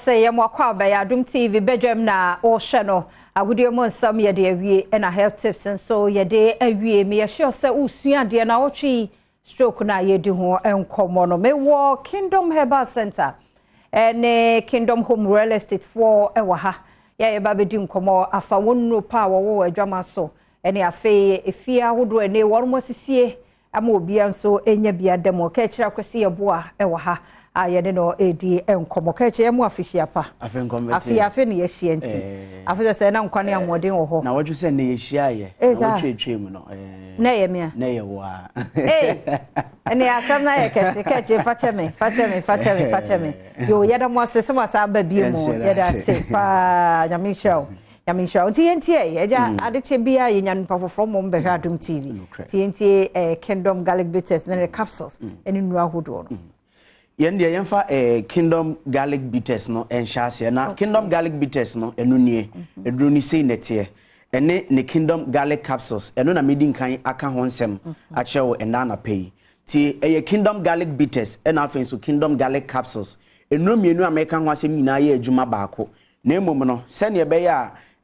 Ase yɛ mo akɔ abɛyɛ Adom TV badwam na wɔhwɛ no agodie mu nsɛm yɛde awie, ɛna health tips nso yɛde awie. Meyɛ sure sɛ wosua adeɛ na wɔtwe stroke na yɛdi ho nkɔmmɔ no. Mewɔ Kingdom Herbal Center ɛne Kingdom Home Real Estate foɔ ɛwɔ ha. Yɛyɛ ba bɛdi nkɔmmɔ afa wɔn nnuro pa a wɔwɔ wɔ adwama so, ɛne afei efie ahodoɔ ɛne wɔn mo asisie ama obiara nso nya bi ada mu. Ɔka Akwasi Yɛboa ɛwɔ ha a yɛne no ɛredi nkɔmmɔ. Ka mu afihyia pa. Afe afe ne yɛahyia, nti afe sɛ na nkwa ne ahoɔden wɔ hɔ. Na wɔtwe sɛ ne yɛhyia yɛ na wɔtwetwe mu no. Na ɛyɛ mea. Na ɛyɛ wo a. Ɛne asɛm no ayɛ kɛse. Kɛkyɛ, fakyɛ me, fakyɛ me, fakyɛ me, fakyɛ me. Yo, yɛda mo ase sɛ mo asa aba bio mu. Yɛda ase paa. Nyame nhyira wo, Nyame nhyira wo. Nti yɛntie agya adekye bia yɛnya nipa foforɔ mmom bɛhwɛ Adom TV, nti yɛntie Kingdom Garlic Bitters ne ne capsules ɛne nnuro ahodoɔ no. Yɛn deɛ, yɛmfa Kingdom Garlic Bitters no nhyɛ aseɛ na Kingdom Garlic Bitters no, ɛno nie. Ɛduro ni sei nɛteɛ, ɛne ne Kingdom Garlic Capsules. Ɛno na medi nkan aka ho nsɛm akyerɛ wo ɛna anapa yi. Tie, ɛyɛ Kingdom Garlic Bitters ɛna afei nso Kingdom Garlic Capsules. Nnuro mmienu a mɛka ho asɛm nyinaa yɛ adwuma baako, na mmom no, sɛnea ɛbɛyɛ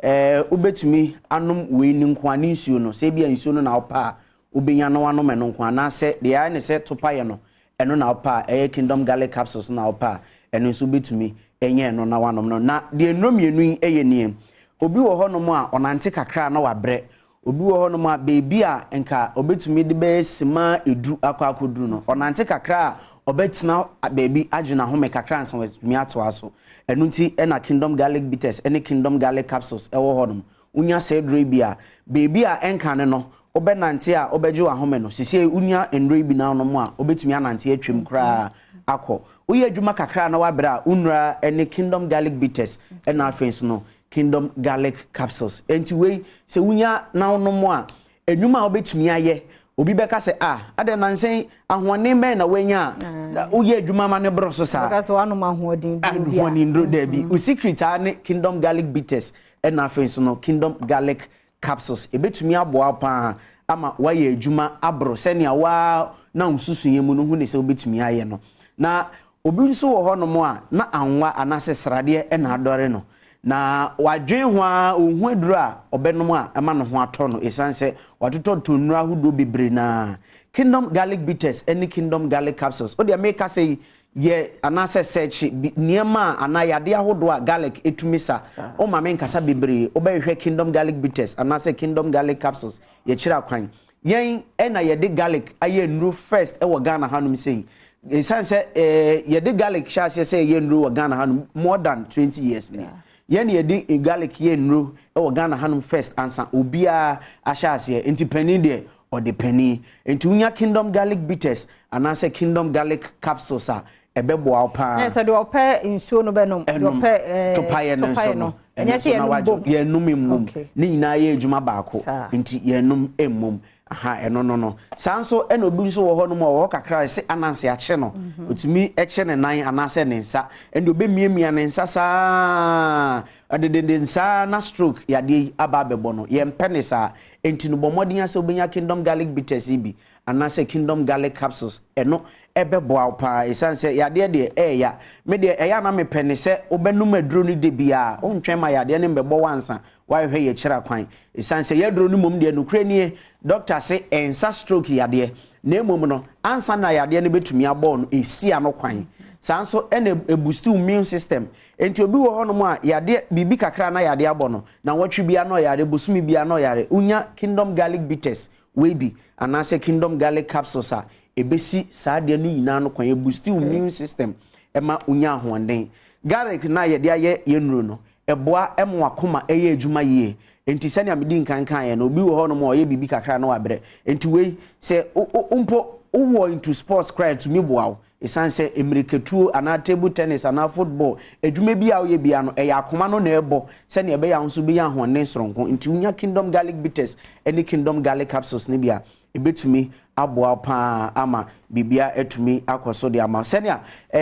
a wobɛtumi anom wei ne nko a ne nsuo no, sɛ ebia nsuo no na wopɛ a, wobɛnya no anom ɛno nko, anaasɛ deɛ ayɛ ne sɛ topayɛ no, ɛno na wopɛ a, ɛyɛ Kingdom Garlic Capsules na wopɛ a, ɛno nso wobɛtumi ɛnyɛ ɛno na wanom no. Na deɛ nnuro mmienu yi ɛyɛ nie: obi wɔ hɔnom a ɔnante kakra na wabrɛ, obi wɔ hɔnom a beebi a nka obɛtumi de bɛyɛ sima 10 akɔ akɔduru no, ɔnante kakra a, ɔbɛtena beebi agye n'ahome kakra ansa watumi atoa so. Ɛno nti ɛna Kingdom Garlic Bitters ɛne Kingdom Garlic Capsules ɛwɔ hɔnom. Wonya sɛ aduro yi bi a, beebi a ɛnka ne no wobɛnante a wobɛgye w'ahome no, sisie wonya nnuro yi bi na wonom a, wobɛtumi anante atwam koraa akɔ. Woyɛ adwuma kakra na wabrɛ a, wonnura ne Kingdom Garlic Bitters ɛna afei nso no Kingdom Garlic Capsules. Enti wei sɛ wonya na wonom a, enwuma a wobɛtumi ayɛ, obi bɛka sɛ, "Ah, adɛn, nansɛn ahoɔden bɛn na woanya a woyɛ adwuma ma ne borɔ so saa?" Bɛka sɛ woanom ahoɔden duro bi a. Ahoɔden duro daabi. Wo secret a ne Kingdom Garlic Bitters ɛna afei nso no Kingdom Garlic Capsules. Ebɛtumi aboa wo paa ama woayɛ adwuma aboro sɛnea waa na wo nsusuyɛ mu no hu ne sɛ wobɛtumi ayɛ no. Na obi nso wɔ hɔnom a na anwa anaasɛ sradeɛ ɛna adɔre no, na wadwen ho a ɔhu aduro a ɔbɛnom a ɛma ne ho atɔ no, ɛsiane sɛ watotɔ nnuro ahodoɔ bebree. Naa Kingdom Garlic Bitters ne Kingdom Garlic Capsules, wodeɛ meka sɛ yi yɛ anaasɛ sɛkye nneɛma a anaa yadeɛ ahodoɔ a garlic etumi sa. Woma me nkasa bebree, wobɛhwehwɛ Kingdom Garlic Bitters anaasɛ Kingdom Garlic Capsules. Yɛkyerɛ akwan, yɛn ɛna yɛde garlic ayɛ nnuro first ɛwɔ Ghana hanom sei, ɛsiane sɛ yɛde garlic hyɛ aseɛ sɛ yɛyɛ nnuro wɔ Ghana hanom more than 20 years ni. Yɛn na yɛde garlic yɛ nnuro ɛwɔ Ghana hanom first ansa obiara ahyɛ aseɛ. Nti panin deɛ, ɔde panin. Nti wonya Kingdom Garlic Bitters anaasɛ Kingdom Garlic Capsules a, ɛbɛboa wo paa. Ɛsɛ deɛ ɔpɛ nsuo no bɛnom, deɛ ɛnom ɔpɛ topaeɛ no nso no. Ɛnyɛ sɛ yɛnom bom. Yɛnum mmom. Ne nyinaa yɛ adwuma baako. Nti yɛnum mmom aha. Ɛno no saa nso ɛna obi nso wɔ hɔnom a ɔwɔ hɔ kakra a ɛsɛ ananse akye no, otumi ɛkyɛ ne nan anaasɛ ne nsa, ɛnna obɛmiamia ne nsa saa ɔdedede nsa na stroke yadeɛ yi aba abɛbɔ no. Yɛmpɛ ne saa. Nti no, bɔ mmɔden asɛ wobɛnya Kingdom Garlic Bitters yi bi anaasɛ Kingdom Garlic Capsules. Ɛno ɛbɛboa wo paa, ɛsiane sɛ yadeɛ deɛ ɛɛya. Me deɛ, ɛyɛ ana mepɛ ne sɛ wobɛnom aduro no de biara, wontwɛn ma yadeɛ no mbɛbɔ wansa woahwehwɛ yɛ kyerɛ kwan, ɛsiane sɛ yɛaduro no mmom deɛ, nokorɛ nie, doctor se ɛnsa stroke yadeɛ, na mmom no, ansa na yadeɛ no bɛtumi abɔɔ no, ɛsi ano kwan. Saa nso ɛna ɛboost immune system. Nti obi wɔ hɔnom a yadeɛ biribi kakra na yadeɛ abɔ no, na wɔtwe bia na ɔyare, bosome bia na ɔyare, wonya Kingdom Garlic Bitters wei bi anaasɛ Kingdom Garlic Capsules a, ɛbɛsi saa adeɛ no nyinaa no kwan, ɛboost immune system, ɛma wonya ahoɔden. Garlic na yɛde ayɛ yɛn nnuro no, ɛboa ɛma wakoma ɛyɛ adwuma yie. Nti sɛnea medi nkan kan yɛ no, obi wɔ hɔnom a ɔyɛ biribi kakra na wabrɛ. Nti wei sɛ mpo wowɔ into sports koraa, ɛtumi boa wo, ɛsiane sɛ mmirikatuo anaa table tennis anaa football adwuma bi a woyɛ bia no, ɛyɛ akoma no na ɛbɔ sɛnea ɛbɛyɛ a wo nso bɛnya ahoɔden soronko. Nti wonya Kingdom Garlic Bitters ne Kingdom Garlic Capsules no bi a, ɛbɛtumi aboa paa ama biribia atumi akɔ so de ama sɛnea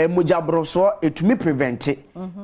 mogya borɔsoɔ ɛtumi prevent.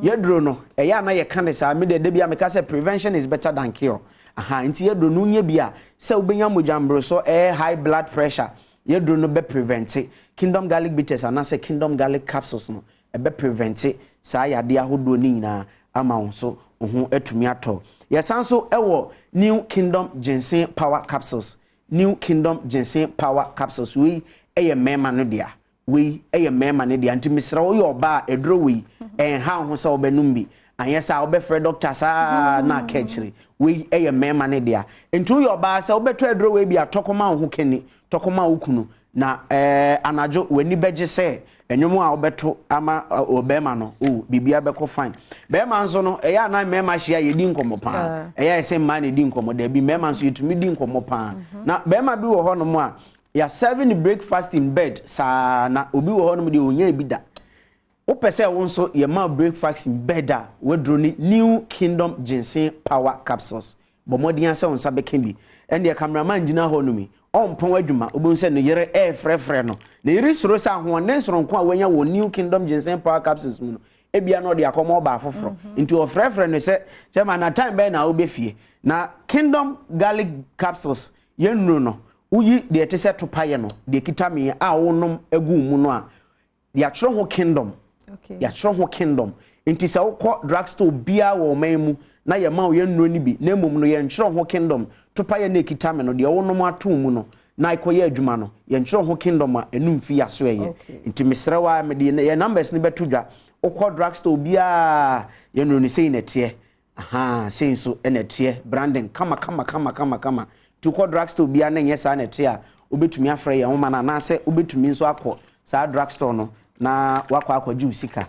Yɛduro no, ɛyɛ ana yɛka ne saa. Medeɛ da bi a meka sɛ prevention is better than cure aha. Nti yɛduro no, nyɛ bi a sɛ wobɛnya mogya mborosoɔ, ɛyɛ high blood pressure, yɛduro no bɛ prevent. Kingdom Garlic Bitters anaasɛ Kingdom Garlic Capsules no. Ɛbɛ prevent saa yadeɛ ahodoɔ no nyinaa ama wo nso wo ho atumi atɔ. Yɛsan nso wɔ New Kingdom Ginseng Power Capsules. New Kingdom Ginseng Power Capsules, wei yɛ mmarima no dea. Wei yɛ mmarima no dea. Nti mesrɛ wo, woyɛ ɔbaa a, aduro wei, ɛnha wo ho sɛ wobɛnom bi. Anyɛ saa a, wobɛfrɛ dɔkta saa na aka akyire. Wei yɛ mmarima no dea. Nti woyɛ ɔbaa sɛ wobɛtɔ aduro wei bi a, tɔ kɔma wo ho kani, tɔ kɔma wo kunu. Na eh, anadwo w'ani bɛgye sɛ nnwom a wobɛto ama ɔbarima no, oh, biribiara bɛkɔ fine. Barima nso no, ɛyɛ a na mmarima hyia a yɛdi nkɔmmɔ paa. Ɛyɛ a ɛsɛ mmaa na ɛdi nkɔmmɔ, daabi, mmarima nso yɛtumi di nkɔmmɔ paa. Na barima bi wɔ hɔnom a, yɛasɛve no breakfast in bed saa, na obi wɔ hɔnom deɛ ɔnyaa bi da. Wopɛ sɛ wo nso yɛma wo breakfast in bed a, w'aduro ne New Kingdom Ginseng Power Capsules. Bɔ mmɔden ara sɛ wo nsa bɛka bi. Ɛndeɛ cameraman gyina hɔ nom yi, ɔmpɔn adwuma, wobɛhu sɛ ne yere refrɛfrɛ no. Ne yere suro sɛ ahoɔden soronko a wanya wɔ New Kingdom Ginseng Power Capsules mu no, ebia na ɔde akɔma ɔbaa foforɔ. Nti ɔfrɛfrɛ no sɛ, Chairman, na time bɛn na wobɛ fie? Na Kingdom Garlic Capsules, yɛn nnuro no, woyi deɛ ɛte sɛ topaeɛ no, deɛ ɛkita me a wonom gu wo mu no a, Yɛatwerɛ ho Kingdom. Yɛatwerɛ ho Kingdom. Nti sɛ wokɔ drug store biara wɔ ɔman mu na yɛma wo yɛn nnuro no bi na mmom no yɛntwerɛ ho Kingdom, topa yɛ na ɛkita me no, deɛ wonom ato mu no na ɛkɔyɛ adwuma no, yɛntwerɛ ho Kingdom a, ɛno mfi yɛaso ɛyɛ. Nti mesrɛ wo ara mede yɛn numbers no bɛto dwa. Wokɔ drug store biara yɛn nnuro no sei na ɛteɛ. Ahaa sei nso na ɛteɛ branding kama kama kama kama kama nti wokɔ drug store biara na ɛnyɛ saa na ɛteɛ a wobɛtumi afrɛ yɛn nwoma no anaasɛ wobɛtumi nso akɔ saa drug store no na wakɔ akɔgye wo sika.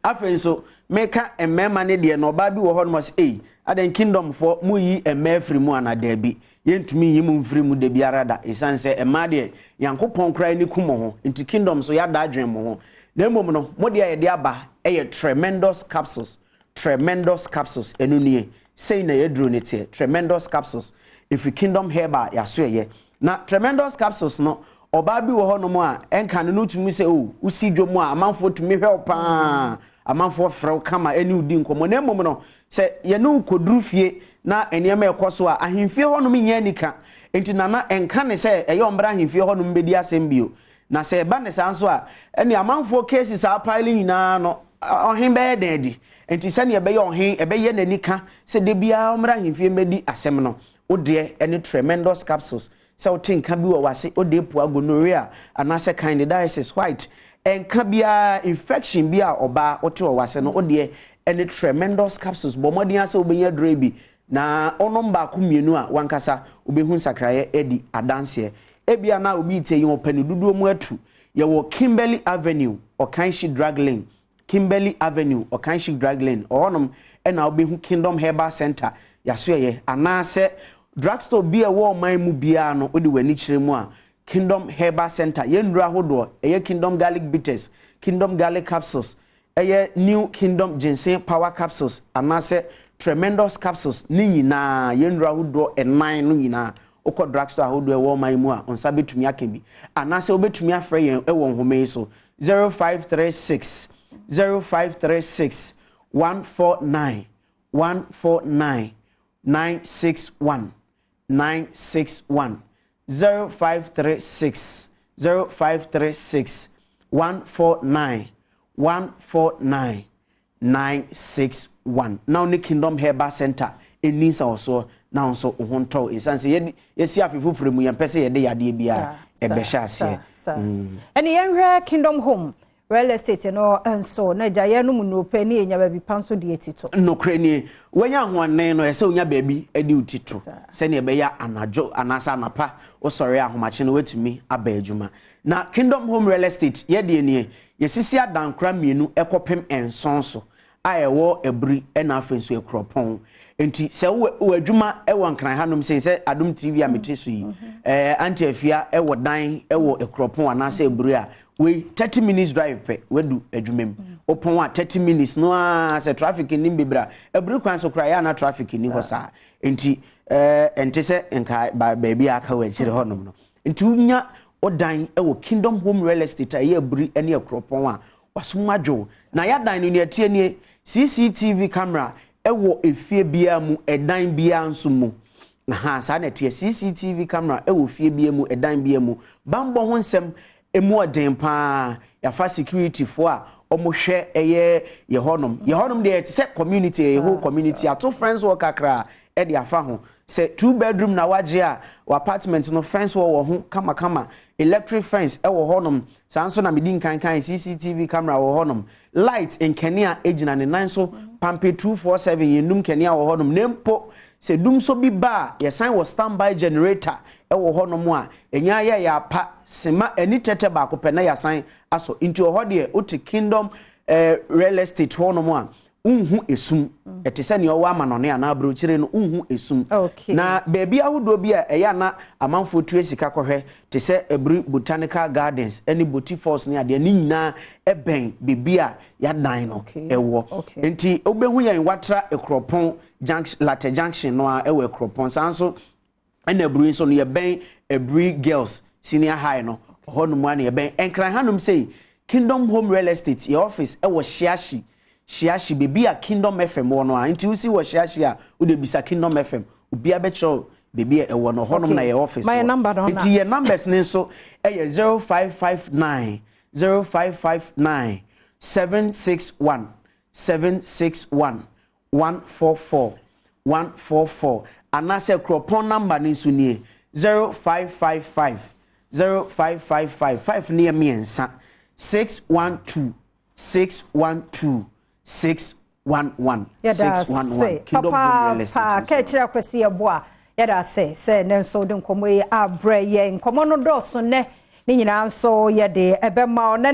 Afei nso meka mmarima no deɛ na ɔbaa bi wɔ hɔ nom ɔsɛ ei adɛn kingdom foɔ moyi mmaa firi mu anaa daabi yɛntumi nyi mo mfiri mu da biara da ɛsiane sɛ mmaa deɛ Nyankopɔn koraa ani ku mo ho nti kingdom so yɛada adwene mo ho na mmom no mo deɛ a yɛde aba ɛyɛ tremendous capsules Tremendous capsules, ɛno nie. Sei na yɛaduro no teɛ, Tremendous capsules. Ɛfiri Kingdom Herbal yɛasoɛeɛ. Na Tremendous capsules no, ɔbaa bi wɔ hɔnom a, ɛnka no no wotumi sɛ, oh, wosi dwom a, amanfoɔ tumi hwɛ wo paa, amanfoɔ frɛ wo kama ɛne wo di nkɔmmɔ. Na mmom no, sɛ yɛne wo kɔduru fie na nneɛma ɛkɔ so a, ahemfie hɔnom nyɛ anika. Enti Nana, ɛnka ne sɛ ɛyɛ ɔmmra ahemfie hɔnom bɛdi asɛm bio. Na sɛ ɛba ne saa nso a, ɛnneɛ amanfoɔ cases a apaele nyinaa no, ɔhen bɛyɛ dɛn adi? Enti sɛdeɛ ɛbɛyɛ ɔhen, ɛbɛyɛ n'ani ka sɛ da biara ɔmmra ahemfie mmɛdi asɛm no, wo deɛ ne tremendous capsules, sɛ wote nka bi wɔ w'ase, odeepua, gonorrhea, anaasɛ candidiasis, white, nka biara, infection bi a ɔbaa wote wɔ w'ase no, wo deɛ ne tremendous capsules. Bɔ mmɔden ara sɛ wobɛnya aduro yi bi, na wonom baako mmienu a, w'ankasa wobɛhu nsakraeɛ adi adanseɛ. Ebia na obi retie yi, ɔpɛ ne dodoɔ mu atu. Yɛwɔ Kimberley Avenue, Ɔkanhyi Drug Lane. Kimberley Avenue, Ɔkanhyi Drug Lane. Ɔhɔnom na wobɛhu Kingdom Herbal Centre, Yasoɛyɛ, anaasɛ drugstore bi a ɛwɔ ɔman mu biara no, wode w'ani kyerɛ mu a, Kingdom Herbal Centre, yɛn nnuro ahodoɔ, ɛyɛ Kingdom Garlic Bitters, Kingdom Garlic Capsules, Ɛyɛ New Kingdom Ginseng Power Capsules anaasɛ Tremendous Capsules ne nyinaa, yɛn nnuro ahodoɔ nnan no nyinaa, wokɔ drugstore ahodoɔ a ɛwɔ ɔman yi mu a, wo nsa bɛtumi aka bi. Anaasɛ wobɛtumi afrɛ yɛn wɔ nhoma yi so, 0536 0536 149 149 961 961 0536 0536 149 149 961 na wo ne Kingdom Herbal Center nni nsawɔsoɔ na wo nso wo ho ntɔ wo. Ɛsiane sɛ yɛde yɛsi afe foforɔ mu yɛmpɛ sɛ yɛde yadeɛ biara ɛbɛhyɛ aseɛ. Ɛne yɛnhwɛ Kingdom Home Real estate no nso, na agya yɛn nom nnuro pɛ ne yɛnya baabi pa nso de ati to. Nokorɛ nie, woanya ahoɔden no, ɛsɛ sɛ wonya baabi de wo ti to sɛdeɛ ɛbɛyɛ a anadwo anaasɛ anapa wosɔre a ahomakye no woatumi aba adwuma. Na Kingdom Home Real Estate yɛ deɛ nie, yɛsisi adankora mmienu kɔpem nson so a ɛwɔ Aburi ɛna afei nso Akuropɔn. Nti sɛ wowɔ adwuma wɔ Nkran hanom sei sɛ Adom TV a mete so yi, ɛɛ Auntie Afia wɔ dan wɔ Akuropɔn anaasɛ Aburi a, wei 30 minutes drive pɛ wadu adwuma mu. Wopɔn a 30 minutes no ara sɛ traffic nnim bebree a, Aburi kwan so koraa ɛyɛ a na traffic nni hɔ saa. Nti ɛɛ ɛnte sɛ nka baabi a aka wɔ akyire hɔnom no. Nti wonya wo dan wɔ Kingdom Home Real Estate a ɛyɛ Aburi ne Akuropɔn a, W'asom adwo. Na y'adan no nea ɛteɛ nie, CCTV camera wɔ efie biara mu, ɛdan biara nso mu. Ahaa, saa na ɛteɛ. CCTV camera wɔ fie biara mu, ɛdan biara mu. Banbɔ ho nsɛm, emu ɔden paa. Y'afa security foɔ a Wɔhwɛ ɛyɛ yɛ hɔnom. Yɛ hɔnom deɛ, ɛte sɛ community, ɛyɛ whole community. Ato fence wɔ kakra ɛde afa ho. Sɛ two bedroom na wagye a, wɔ apartment no, fence wɔ wɔ ho kamakama, electric fence ɛwɔ hɔnom. Saa nso na medi nkankan, CCTV camera wɔ hɔnom, light nkanea gyina ne nan so pampe 247. Yɛnum kanea wɔ hɔnom, na mpo sɛ dum so bi ba a, yɛsan wɔ standby generator ɛwɔ hɔnom a ɛnya yɛ apa sema ani tɛtɛ baako pɛ na yɛasan asɔ. Nti wɔ hɔ deɛ, wote Kingdom Real Estate hɔnom a, nhu esum. Ɛte sɛ nea ɔwɔ amanɔne anaa aburokyire no, nhu esum. Na beebi ahodoɔ bi a ɛyɛ ana amanfoɔ tue sika kɔhwɛ te sɛ Aburi Botanical Gardens ɛne Boti Falls ne adeɛ ne nyinaa ɛbɛn beebi a yɛadan no ɛwɔ. Nti wobɛhu yɛn Watra Ekuropɔn junction, Late Junction no a ɛwɔ Ekuropɔn. Saa nso ɛna Aburi nso no, yɛbɛn Aburi Girls Senior High no hɔnom a na yɛbɛn. Nkran hanom sei, Kingdom Home Real Estate yɛ office ɛwɔ Hyiahyi, Hyiahyi beebi a Kingdom FM wɔ no a. Nti wosi wɔ Hyiahyi a, wode bisa Kingdom FM, obiara bɛkyerɛ wo beebi a ɛwɔ no. Hɔnom na yɛ office wɔ. Nti yɛ numbers ne nso ɛyɛ 0559, 0559 761 761 144 144, anaasɛ Kuropɔn number ne nso nie: 0555, 0555, 5 ne yɛ mmiɛnsa, 612 612 611 611. Kingdom Home Real Estate. Papa kɛkyerɛ Kwasi Yɛboa, yɛda ase sɛ ne nso de nkɔmmɔ yi abrɛ yɛn. Nkɔmmɔ no dɔɔso nnɛ, ne nyinaa nso yɛde ɛbɛma wo.